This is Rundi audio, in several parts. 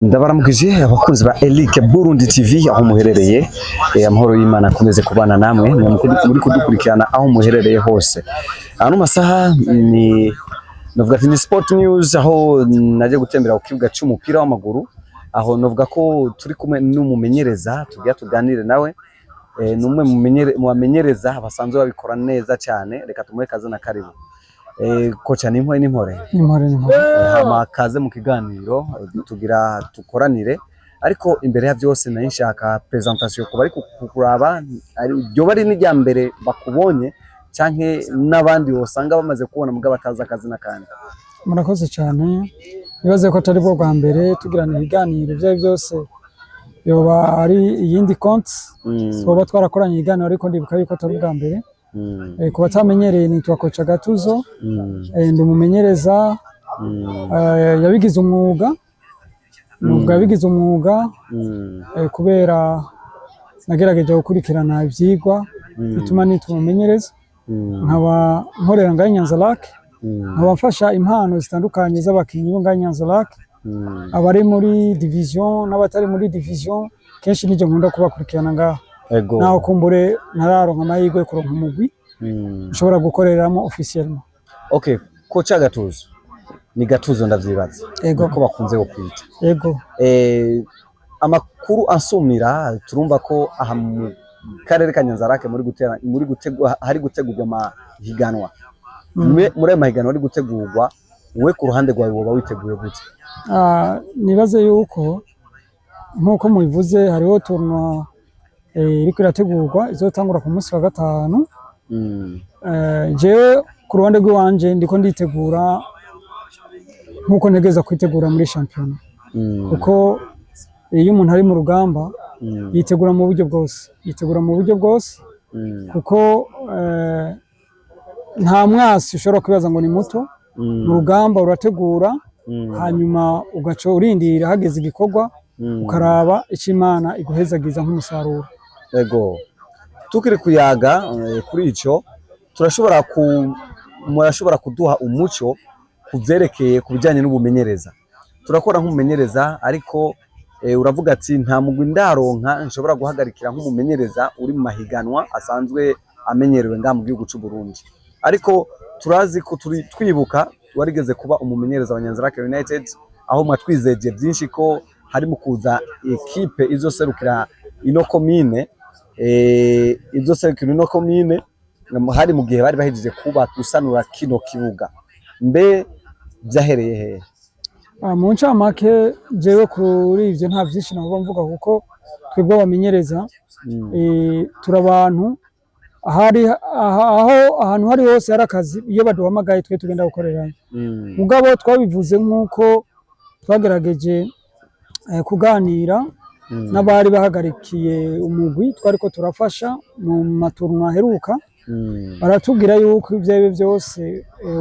Ndabaramukije abakunzi ba Eric Burundi TV aho muherereye. Amahoro y'Imana akomeze kubana namwe mwe muri kudukurikirana aho muherereye hose. Ano masaha ni novuga ati ni Sport News, aho naje gutembera ku kibuga c'umupira w'amaguru, aho novuga ko turi kumwe n'umumenyereza tugira tuganire nawe. Ni umwe mu bamenyereza basanzwe babikora neza cyane. Reka tumuhe kaze na karibu. Kocha, ni impore? Impore, impore. Hama kaze mu kiganiro tugira tukoranire, ariko imbere ya byose nari nshaka présentation ku bari kukuraba, ryoba ari n'irya mbere bakubonye canke n'abandi wosanga bamaze kubona mugabo batazi akazi n'akandi. Murakoze cyane. Nibaze ko atari bwo bwa mbere tugirana ibiganiro. Ibyo ari byose yoba ari iyindi konti twaba twarakoranye ibiganiro, ariko ndibuka yuko atari ubwa mbere. Ku batamenyereye, nitwa Kocha Gatuzo. Ndi umumenyereza yabigize umwuga, umwuga yabigize umwuga, kubera nagerageje gukurikirana ivyigwa bituma nitwa umumenyereza, nkaba nkorera ngaho i Nyanza-Lac, nkaba mfasha impano zitandukanye z'abakinyi bo ngaho i Nyanza-Lac, abari muri division n'abatari muri division. Kenshi nijye nkunda kubakurikirana ngaha, naho kumbure ntararonka amahirwe yo kuronka umugwi nshobora gukoreramo officiellement. Okay, Kocha Gatuzo, ni Gatuzo ndavyibaza, Ego. niko bakunze kukwita? Ego. Amakuru ansumira, turumva ko aha mu karere ka Nyanza-Lac muri gutera muri gutegwa hari gutegurwa amahiganwa. Muri ayo mahiganwa ari gutegurwa, wowe ku ruhande rwawe woba witeguye gute? Ah, nibaze yuko nk'uko mubivuze hariho tournoi iriko irategurwa izotangura ku munsi wa gatanu. Jewe ku ruhande rw'iwanje ndiko nditegura nk'uko ntegereza kwitegura muri shampiyona, kuko iyo umuntu ari mu rugamba yitegura mu buryo bwose, yitegura mu buryo bwose, kuko nta mwasi ushobora kwibaza ngo ni muto. Mu rugamba urategura, hanyuma ugaca urindira hageze igikorwa, ukaraba icyo Imana iguhezagiza nk'umusaruro. Ego, tukiri kuyaga kuri ico, turashobora ku murashobora kuduha umuco ku vyerekeye ku bijanye n'ubumenyereza? Turakora nk'umumenyereza, ariko uravuga ati nta mugwi ndaronka nshobora guhagarikira nk'umumenyereza uri mu mahiganwa asanzwe amenyerewe ngaha mu gihugu c'u Burundi, ariko turazi ko turi twibuka warigeze kuba umumenyereza wa Nyanza-Lac United, aho mwatwizeje byinshi ko hari mu kuza ekipe izoserukira ino komine, izoserukira ino komine, hari mu gihe bari bahejeje kuba gusanura kino kibuga. Mbe vyahereye hehe? Ah, mu ncamake, jewe kuri ivyo nta vyinshi navuga mvuga, kuko twebwe abamenyereza turi abantu ahari aho ahantu hari hose hari akazi, iyo baduhamagaye twe tugenda gukorerayo. Mugabo twabivuze nk'uko twagerageje kuganira n'abari bahagarikiye umugwi twariko turafasha mu ma tournois aheruka, baratubwira yuko ivyo arivyo vyose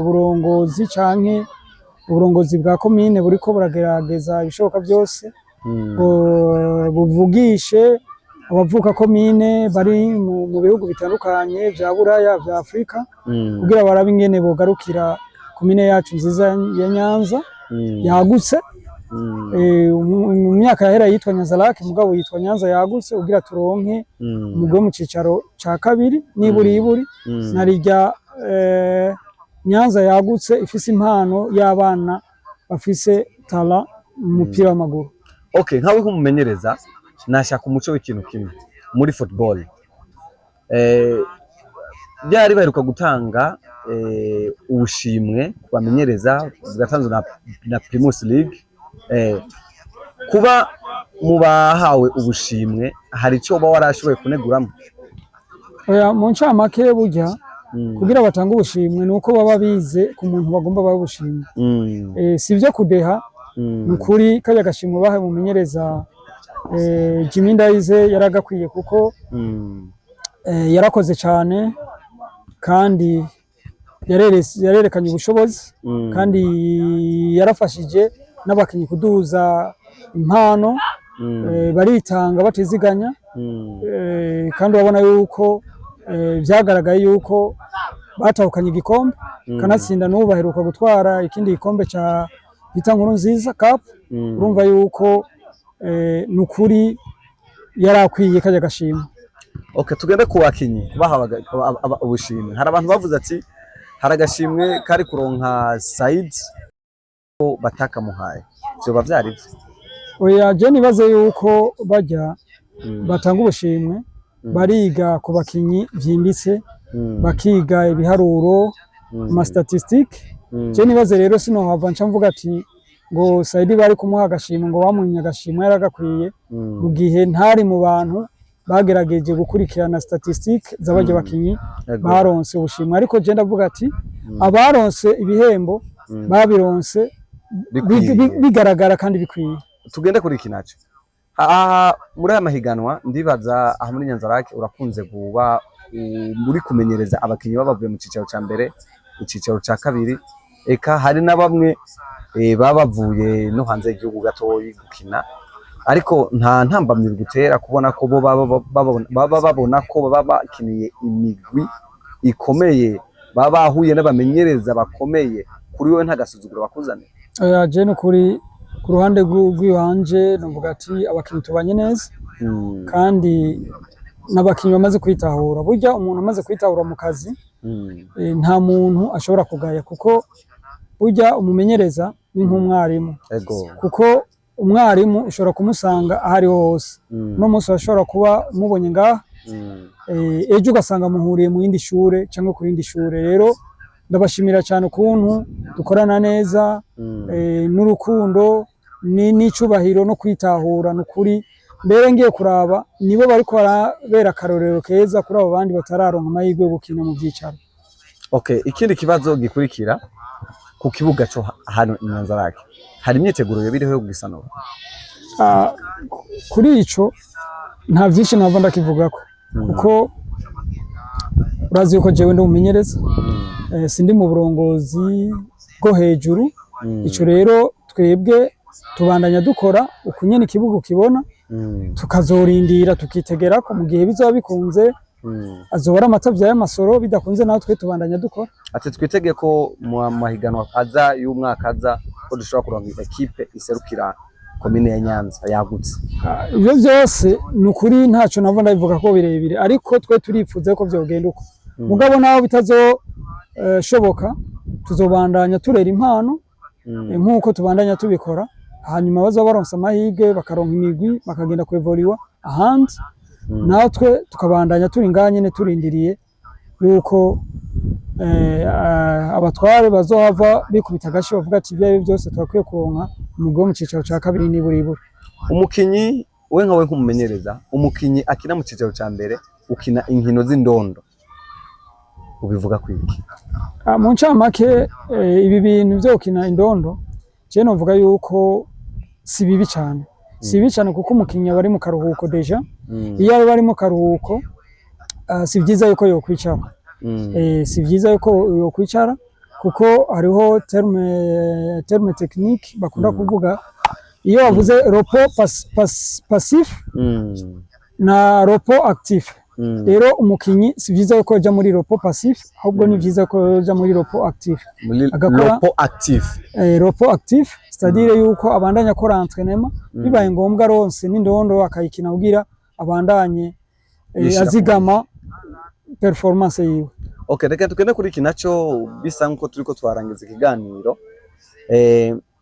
uburongozi canke uburongozi bwa komine buriko buragerageza ibishoboka byose buvugishe abavuka komine bari mu bihugu bitandukanye vya Buraya, vya Afurika, kugira barabe ingene bogarukira komine yacu nziza ya Nyanza yagutse. Mu myaka yahera yitwa Nyanza-Lac, mugabo yitwa Nyanza yagutse, kugira turonke umugwi wo mu cicaro ca kabiri n'iburiburi, narirya Nyanza yagutse ifise impano y'abana bafise talent mu mupira w'amaguru. Okay, nkawe nk'umumenyereza, nashaka umuco w'ikintu kimwe muri football. Byari baheruka gutanga ubushimwe ku bamenyereza bwatanzwe na Primus League. Kuba mu bahawe ubushimwe, hari icyo uba warashoboye kuneguramo? Oya, mu ncamake burya kugira batange ubushimwe ni uko baba bize ku muntu bagomba bahe ubushimwe. Si ibyo kudeha. Ni ukuri karya gashimwe bahaye umumenyereza Jimmy Ndayize yaragakwiye, kuko yarakoze cyane kandi yarerekanye ubushobozi, kandi yarafashije n'abakinyi kuduza impano, baritanga batiziganya, kandi urabona yuko vyagaragaye yuko batahukanye igikombe, kanatsinda n'ubu baheruka gutwara ikindi gikombe ca Peter Nkurunziza Cup. Urumva yuko nukuri yari akwiye kajya gashimwe. Okay, tugende ku bakinyi bahawe ubushimwe. Hari abantu bavuze ati hari agashimwe kari kuronka Said ko batakamuhaye, vyoba vyari vyo? Oya, je nibaze yuko bajya batanga ubushimwe bariga ku bakinyi vyimbitse, bakiga ibiharuro, ama statistiques. Je nibaze rero sinohava nca mvuga ati ngo Saidi bari kumuha agashimwe, ngo bamunyimye agashimwe yaragakwiye, mu gihe ntari mu bantu bagerageje gukurikirana statistiques z'abarya bakinyi baronse ubushimwe. Ariko je ndavuga ati abaronse ibihembo babironse Bikwiye. bigaragara kandi bikwiye. Tugende kuri iki naco. Aha muri aya mahiganwa, ndibaza aha muri Nyanzarake urakunze kuba muri kumenyereza abakinyi baba bavuye mu cicaro ca mbere, icicaro ca kabiri, eka hari na bamwe baba bavuye no hanze y'igihugu gatoyi gukina, ariko nta ntambamyi bigutera kubona ko bo baba babona ko baba bakiniye imigwi ikomeye, baba bahuye n'abamenyereza bakomeye? Kuri wowe nta gasuzuguro bakuzanira? Oya, je nukuri ku ruhande rw'iwanje novuga ati abakinyi tubanye neza kandi n'abakinyi bamaze kwitahura. Burya umuntu amaze kwitahura mu kazi, nta muntu ashobora kugaya, kuko burya umumenyereza ni nk'umwarimu, kuko umwarimu ushobora kumusanga aho ariho hose. Uno munsi urashobora kuba umubonye ngaha, ejo ugasanga muhuriye mu yindi shure cyangwa ku rindi shure. Rero ndabashimira cyane ukuntu dukorana neza, n'urukundo n'icubahiro no kwitahura. Nukuri mbere ngiye kuraba nibo bariko barabera akarorero keza kuri abo bandi batararonka amahirwe yo gukina mu vyicaro. Okay, ikindi kibazo gikurikira, ku kibuga cyo hano i Nyanzarake hari imyiteguro yoba iriho yo kugisanura? Ah, kuri ico nta vyinshi nava ndakivugako, kuko urazi yuko jewe ndi umumenyereza, sindi mu burongozi bwo hejuru. Ico rero twebwe tubandanya dukora uku nyene ikibuga ukibona, tukazorindira tukitegera ko mu gihe bizoba bikunze azoba ari amata y'amasoro, bidakunze naho twe tubandanya dukora. Ati twitege ko mu mahiganwa aza y'umwaka aza ko dushobora kuronka ekipe iserukira komine ya Nyanza yagutse? Ah, ivyo vyose ni ukuri ntaco nava ndabivuga ko birebire, ariko twe turifuza ko vyogenda uko. Mugabo naho bitazoshoboka, tuzobandanya turera impano nk'uko tubandanya tubikora, hanyuma bazoba baronse amahirwe bakaronka imigwi bakagenda kwevoliwa ahandi, natwe tukabandanya turi ngaha nyene turindiriye yuko abatware bazohava bikubita agashi bavuga ati ibyo ari byo byose turakwiye kuronka umugwi wo mu cicaro ca kabiri niburiburi. Umukinyi we nkawe nk'umumenyereza, umukinyi akina mu cicaro ca mbere ukina inkino z'indondo, ubivuga kwiki? Ah, mu ncamake, ibi bintu vyo gukina indondo je novuga yuko si bibi cane, si bibi cane, kuko umukinyi aba ari mu karuhuko déjà. Iyo aba ari mu karuhuko, si vyiza yuko yokwicara. Si vyiza yuko yokwicara, kuko hariho terme technique bakunda kuvuga iyo bavuze repos passif na repos actif. Rero umukinyi si vyiza yuko yoja muri repos passif, ahubwo ni vyiza ko yoja muri repos actif. Muri Agakora repos actif. Repos actif, c'est-à-dire yuko abandanya akora entraînement, bibaye ngombwa aronse n'indondo akayikina kugira abandanye Yishira ku azigama performance yiwe. Okay, reka tugende kuri iki naco, bisa nkuko turiko twarangiza ikiganiro.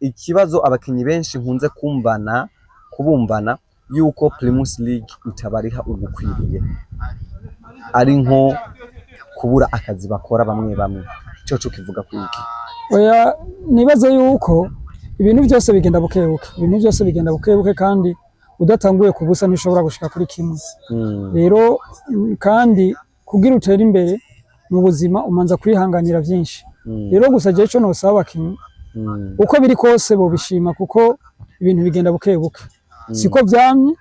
Ikibazo abakinyi benshi nkunze kumvana kubumvana yuko Primus League itabariha ugukwiriye, ari nko kubura akazi bakora bamwe bamwe. Ico co kivuga kwiki? Oya, nibaze yuko ibintu byose bigenda bukebuke, ibintu byose bigenda bukebuke, kandi udatanguye ku busa ntushobora gushika kuri kimwe. Rero kandi kugira utere imbere mu buzima umanza kwihanganira vyinshi. Rero gusa jewe ico nosaba abakinyi, uko biri kose bobishima, kuko ibintu bigenda bukebuke, siko vyamye.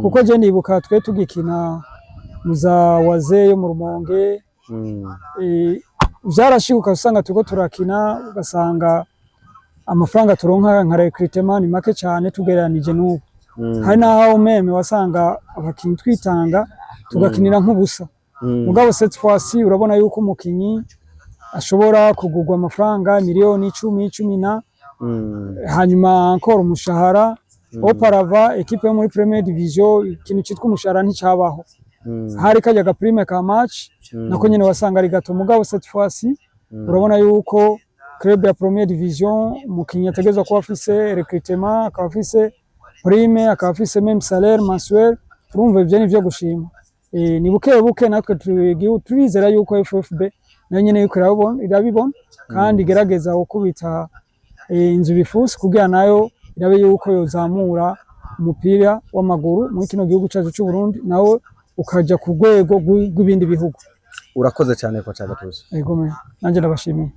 Kuko je nibuka twe tugikina muza waze yo mu Rumonge, vyarashika usanga turiko turakina ugasanga amafaranga turonka nka recrutement ni make cyane tugereranije n'ubu. Hari n'aho même wasanga abakinyi twitanga tugakinira nk'ubusa. Mugabo cette fois-ci urabona yuko umukinyi ashobora kugurwa amafaranga 10 miliyoni, 10 na Hanyuma encore umushahara. Auparavant, équipe yo muri première division, ikintu citwa umushahara nticabaho. Hari kajya ga prime ka match, nako nyene wasanga ari gato. Mugabo cette fois-ci urabona yuko club ya première division, umukinyi ategerezwa kuba afise recrutement, akaba afise prime, akaba afise même salaire mensuel. Urumva ivyo ni ivyo gushima. Ni buke buke natwe turizera yuko FFB nayo nyene yuko irabibona kandi igerageza gukubita inzu ibifusi kugira nayo irabe yuko yozamura umupira w'amaguru muri kino gihugu cacu c'u Burundi, nawe ukaja ku rwego rw'ibindi bihugu. Urakoze cyane, Coach Gatuzo. Ego me, nanje ndabashimiye.